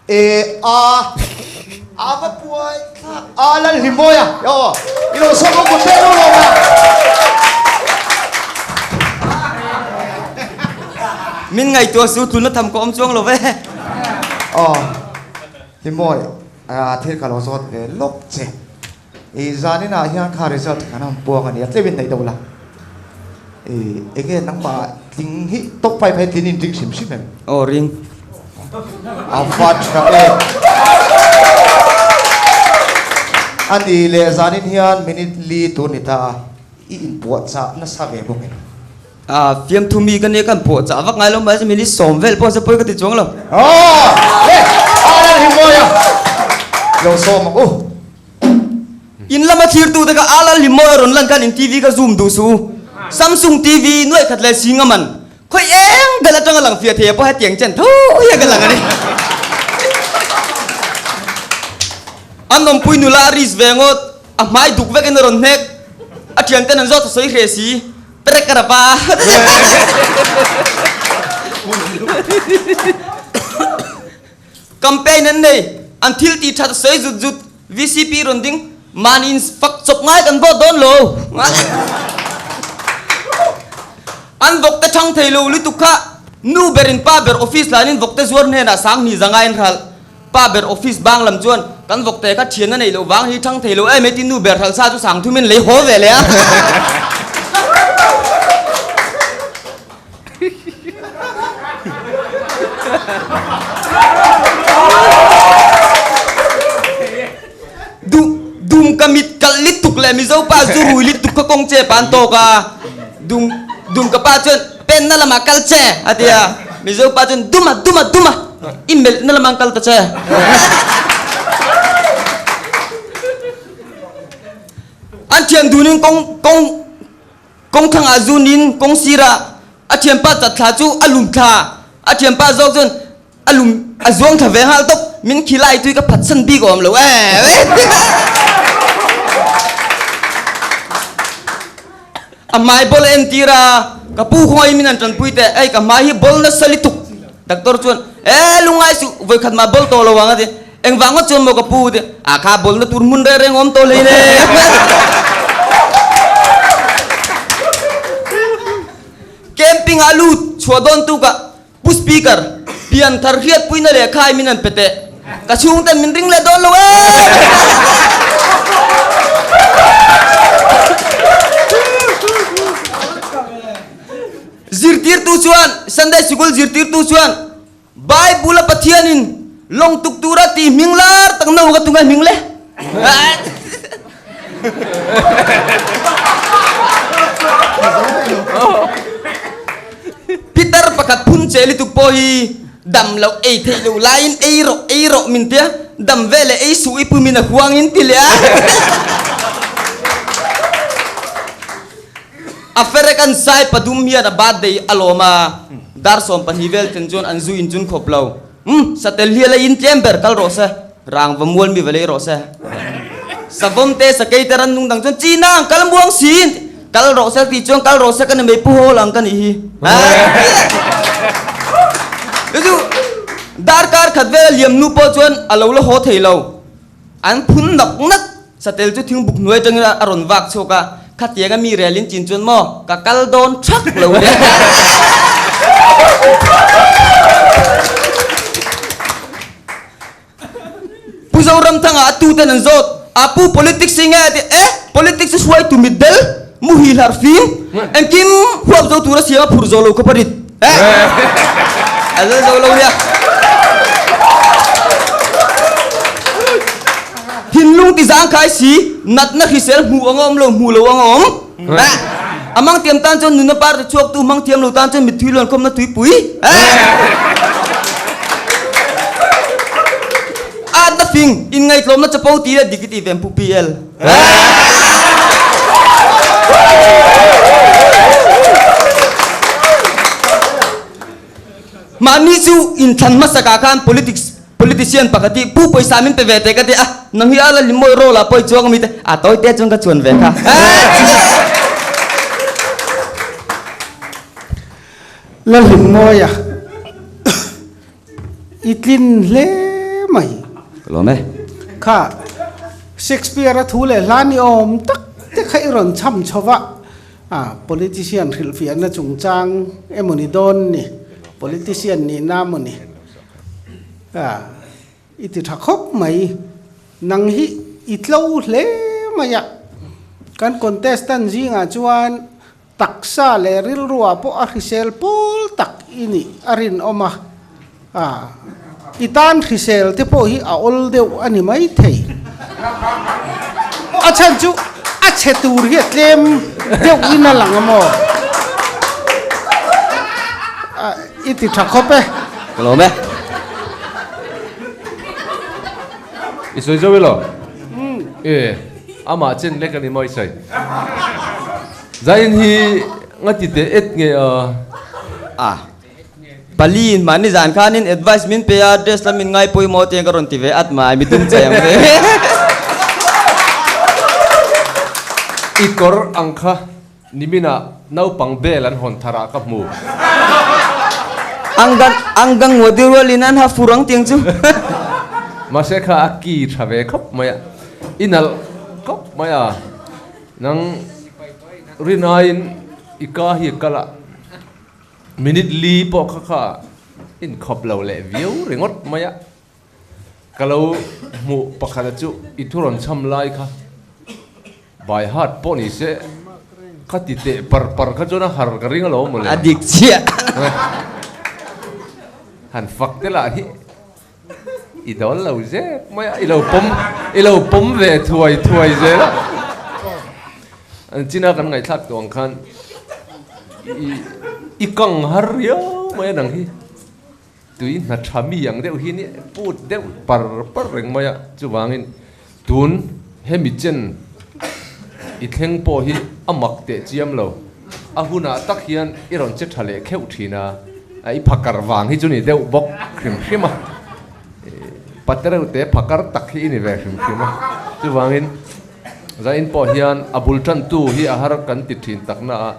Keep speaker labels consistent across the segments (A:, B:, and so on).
A: E a a va puai thlak a Lalhlimawia aw i lo sawm ang kut te lo lawm a.
B: Min ngaihtuah su tluna tham ka awm chuang lo ve.
A: Aw Hlimawi a thil ka lo zawt ve lawk che. I zanin ah hian kha result kan han puang a nia tlem in neih deuh la. I enge nangmah tling hi top 5 hi tlin in ring hrim hrim em?
B: Aw ring.
A: A va tha e. A ni leh zanin hian minute li tur ni ta a, i inpuahchah nasa ve bawk em?
B: A fiamthu mi ka nia kan puahchah vak ngai lo mahse minute 10 vel pawh se pawi ka ti chuang lo.
A: Aw le a lal hi mawi a lo sawm ang u.
B: In lama thlirtute kha a lal hi mawi a rawn lan khan in TV kha zoom duh suh u. Samsung TV nuaih khat leh sing a man. Khawi eng bel atanga lang fiah thei ah pawh hetiang chen tho hian ka lang a ni. An awmpui nula a risk ve ngawt, a hmai duk vekin a rawn hnek. A thianten an zawt a sawi hreh si. Trek a rapa. Campaign an nei, an thil tih that sawi zut zut, VCP rawn ding, mahni in fak chawp ngai kan vote dawn lo. An vawk te thang thei lo lutuk kha nu ber in pa ber office lain in vawk te zuar hnenah 20,000 in hralh. Pa ber office bang lam chuan kan vawk te kha thian a neih loh vang hi thang thei lo em e tin nu ber hralh sa chu 30,000 in lei haw ve leh a. Dum ka mit kalh lituk leh Mizo pa zu rui lituk kha kawng che pa an tawk a. Dum dum ka pa chuan pen na lamah kal che a ti a. Mizo pa chuan duma duma duma i melh na lamah an kal ta che. An thian dunin kawng kawng Kawng thangah zunin kawng sirah a thianpa chat thla chu a lum thla. A thianpa zawk chuan a lum a zuang thla ve nghal tawp. Min khi lai tui ka phatsan bik awm lo ee. A hmai ball a entir a, ka pu khawngaih min han tanpui teh, ei ka hmai hi ball nasa lutuk. Doctor chuan ee lungngai suh, vawikhat mah ball tawh lo ang a ti. Engvang ngawt chuan maw ka pu ti, a kha ball na tur hmun reng reng awm tawh hlei ne. Camping ah lut chhuah dawn tuk ah Pu Speaker, pian thar hriatpuina leh khai min han pe teh. Ka chhungten min ring leh dawn lo em! Zirtirtu chuan, Sunday Sikul zirtirtu chuan, Bible a Pathianin lawng tuk tura tih hming lar tak no ka tunga hming le. Peter pakhat phun che lutuk pawh hi dam loh ei theih loh laiin ei rawh ei rawh min tia dam vel leh ei suh i pumin a huangin ti leh a. A ferek an sai padum hian a birthday a lawm a, dar 12 vel tlen chuan an zu in chun khawp lo. Umm, satel hi a la in tlem ber, kal rawh se, rang va mual mi va lei rawh se. Savawm te, sakei te rannung dang chuan chi nang, kal muang si in ti, kal rawh se tih chuan kal rawh se ka ni mai pu hawl ang ka nih hi. Chu chu darkar khat vel a liam hnu pawh chuan a lo la haw thei lo. An phun nawk nawk, satel chu thingbuk hnuai atangin a rawn vak chhuak a, khatianga mi rel in chin chuan maw ka kal dawn thak lo le. Pu Zoramthanga a tuten an zawt, a pu politics hi nge a ti, e politics hi hruaitu mitdel, muhil harh fim, engkim huap zo tura siam a phur zawh lo khawp a rit. E a lal zo lo nia. Thinlung ti zangkhai si, natna hrisel hmuh ang a awm lo, hmuh lo ang a awm. A mang tiam tan chuan nuna par ti chhuak tu, mang thiam lo tan chuan mittui luan khawmna tuipui. Atna fing, inngaihtlawmna chapo ti leh dik i ti ve Pu PL. Mahni chu inthlan hmasakah khan politics politician pakhat hi pu pawisa min pe ve teh ka ti a, nang hi a la limawih role ah pawh i chuang ami te, a tawi te chuan ka chuan ve kha.
C: La hlimawia i tlin hle mai.
B: Ka lawm e.
C: Kha Shakespeare-a thu leh hla ni awm tak te kha i rawn chham chho va, a politician hrilhfiahna chungchang emaw ni dawn ni, politician nihna emaw ni, a i ti tha khawp mai. Nang hi i tlo hle mai a, kan contestant zingah chuan Taksa leh rilruah pawh a hrisel pawl tak i nih a rinawm a, a i tan hrisel te pawh hi a awl deuh a ni maithei. A chhan chu a chhe tur hi a tlem deuh in a lang a maw? A i ti tha khawp e.
B: Ka lawm e.
D: I sawi zo elaw? E, amah chen lek a ni maw i sawi? Zain hi nga ti teh et nge a?
B: A. Pali in mahni zan khanin advice min pe a, dress lam in ngai pawimawh te ka rawn ti ve at mai, mi dum chai ang ve.
D: I kawr ang kha niminah naupang bel an hawn thar ah ka hmu.
B: Ang gang ang gang ngawt i rualin an ha fur ang tiang chu.
D: Mahse kha a ki tha ve khawp mai a, i nalh khawp mai a. Nang rinaiin i ka hi kal a, minute li pawh kha kha inkhawp lo leh viau ringawt mai a, ka lo hmuh pakhat a chu i thu rawn chham lai kha by heart pawh ni se kha ti teh par par kha chuan a har ka ring alawm mawle.
B: A dik chiah.
D: Han fak te lah hi. I dawn lo zep mai a, i lo pawm, i lo pawm ve thuai thuai zel a. An china kan ngaihthlak tawh ang khan i i kang har riau mai a nang hi. Tui hna tha mi ang deuh hi ni put deuh par par reng mai a, chuvangin tun hemi chen i thleng pawh hi a mak teh chiam lo. A hunah tak hian i rawn che tha leh kheuh thin a, i phakar vang hi chu ni deuh bawk hrim hrim a, patereuh te phakar tak hi i ni ve hrim hrim a, chuvangin Zain pawh hian a bul tantu hi a har kan ti thin takna a,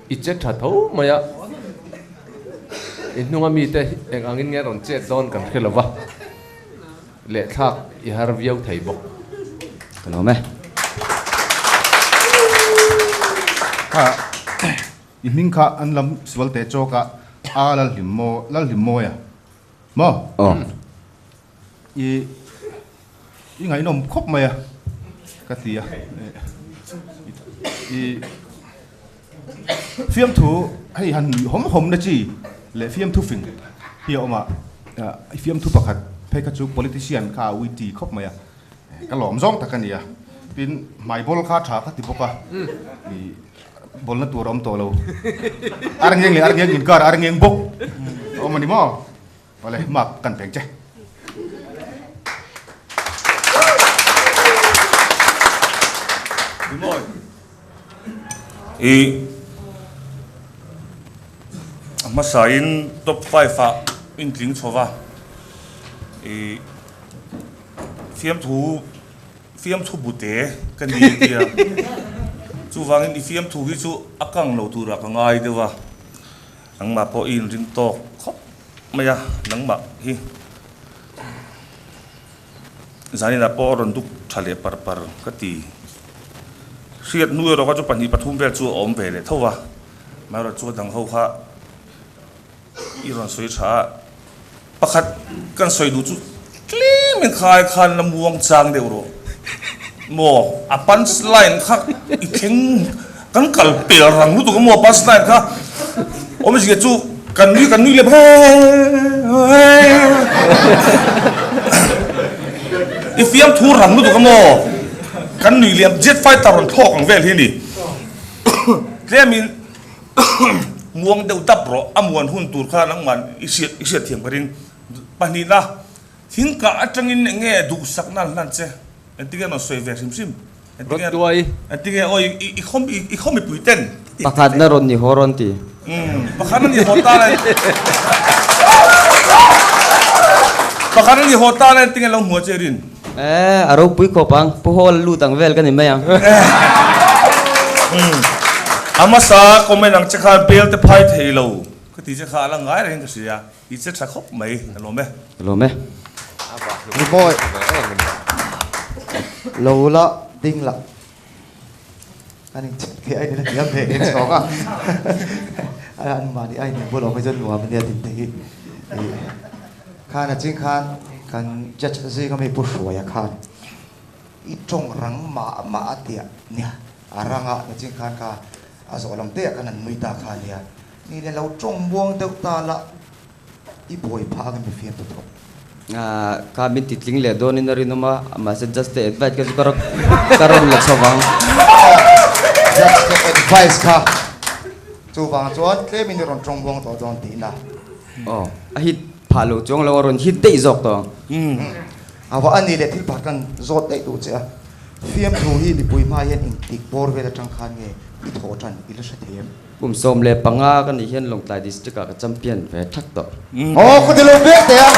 D: i che tha tho mai a, i hnunga mite eng angin nge rawn chet dawn kan hre lo va. Lehthlak i har viau thei bawk.
B: Ka lawm e.
E: Kha i hming kha an lam sual teh chawk a, a Lalhlim maw, Lalhlim mawia maw?
B: Aw.
E: I i ngaihnawm khawp mai a ka ti a, i fiamthu hei han hawm hawm na chi leh fiamthu fing hi a awm a, i fiamthu pakhat phei kha chu politician kha a ui ti khawp mai a, ka lawm zawng tak a ni a, tin hmai bawl kha tha ka ti bawk a, i bawlna tur a awm tawh lo, arngeng leh arngeng inkar arngeng bawk a awm a ni maw? Awle mark kan peng che.
F: I a hmasain top 5 ah intling chho va, i fiamthu fiamthu bute ka ni a tia, chuvangin i fiamthu hi chu a kang lo turah ka ngai deuh a, nangmah pawh i inring tawk khawp mai a, nangmah hi zaninah pawh a rawn duk tha leh par par ka ti. Hriat hnu erawh kha chu pahnih pathum vel chu a awm ve leh tho va, amaherawh chu a dang ho kha i rawn sawi tha a, pakhat kan sawi duh chu tlem in khai khan la muang chang deuh rawh maw, a punch line kha i thleng kan kal pel rang lutuk a maw punch line kha awmzia chu kan nui kan nui leh i fiamthu rang lutuk a maw. Kan nui liam jet fighter rawn thlawk ang vel hi ni. Tlemin muang deuh dap rawh, a muan hun tur kha nangman i hriat i hriat thiam ka ring. Pahnihna, thingkah atangin eng nge duhsakna an hlan che? Engtin nge rawn sawi ve hrim hrim? Engtin nge
D: Rawtuai.
F: Engtin nge aw i i khawm i khawm mipui ten?
B: Pakhatna rawn ni haw rawn ti.
F: Umm pakhatna ni haw ta le Pakhatna ni haw ta le engtin nge lo hmuh a che rin?
B: Eh, a ropui khawp ang. Pu Hall lut ang vel ka ni mai ang.
F: Umm, a hmasa comment ang che khan bel te phai thei lo ka ti che kha a la ngai reng ka hria, i che tha khawp mai, ka lawm e.
B: Ka lawm e.
A: Rimawi lo la ding la kan in chhet khi ain ila hniam ve in chhawng a an mahni ain in bulah awm hi chuan nuam ania tih te hi khan a ching khan kan judge zing ami pu Hruaia khan i tawng rang mah mah a tia nia a ranga nachin khan kha a zawh lam te ah khan an nui ta kha ania ni le lo tawng muang deuh ta la I buai phah ang em fiam ta thawk.
B: Kha min ti tling leh dawn in a rinawm a, mahse just the advice kha chu ka rawn ka rawn la chho vang.
A: Just the advice kha chuvang chuan tlem in i rawn tawng buang tawh dawn tihna.
B: Aw, a hit phah lo chuang lo a rawn hit daih zawk tawh ang.
A: Awa a ni leh thil pakhat kan zawt daih duh che a, fiamthu hi mipui hma hian engtik bawr vel atang khan nge i thawh tan i la hre thei em?
B: Kum 15 ka nih hian Lawngtlai District ah ka champion ve thak tawh.
A: Aw, khaw ti lo pek teh a.